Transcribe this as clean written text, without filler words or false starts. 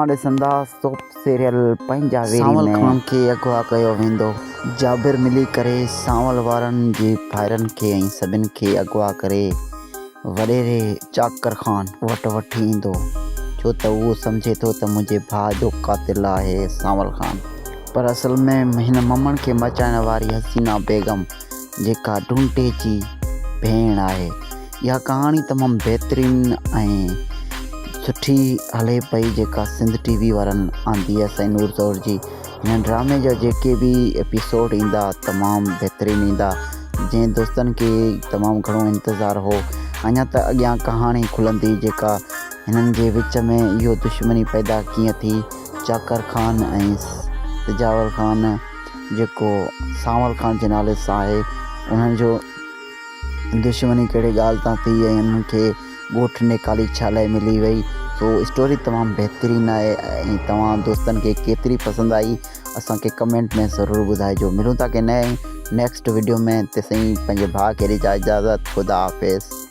توهان ڏسندا soap serial پنهنجا ويري ۾. سانول خان کي اغوا ڪيو ويندو. جابر ملي ڪري سانول وارن جي ڀائرن کي ۽ سڀن کي اغوا ڪري وڏيري چاڪر خان وٽ وٺي ايندو ڇو ته اهو سمجهي ٿو ته منهنجي ڀاء جو قاتل آهي سانول خان پر اصل ۾ هن ممڻ کي مچائڻ واري حسينا بيگم جيڪا ڍونڍي جي ڀيڻ آهي. اها ڪهاڻي تمام بهترين ۽ سٺي هلي پئي جيڪا سنڌ ٽي وي وارن آندي آهي سائين نور زهور جي هن ڊرامي جا جيڪي به ايپيسوڊ ايندا تمام بهترين ايندا جنهن دوستن کي تمام گهڻو انتظار هو اڃا ته اڳيان ڪهاڻي کلندي جيڪا هنن جي وچ ۾ اهو دشمني پيدا ڪيئن ٿي چاڪر خان ۽ سجاول خان جيڪو سانول خان جي نالي سان آهي انهن جو دشمني ڪهڙي ڳالهه تان ٿي ۽ انهن کي ڳوٺ نيڪالي ڇا لاء ملي وئي سو اسٽوري تمام بهترين آهي ۽ توهان دوستن کي ڪيتري پسند آئي اسان کي ڪمينٽ ۾ ضرور ٻڌائجو ملون ٿا ڪنهن نئين نيڪسٽ وڊيو ۾ تيسين پنهنجي ڀاء کي ڏجا اجازت خدا حافظ.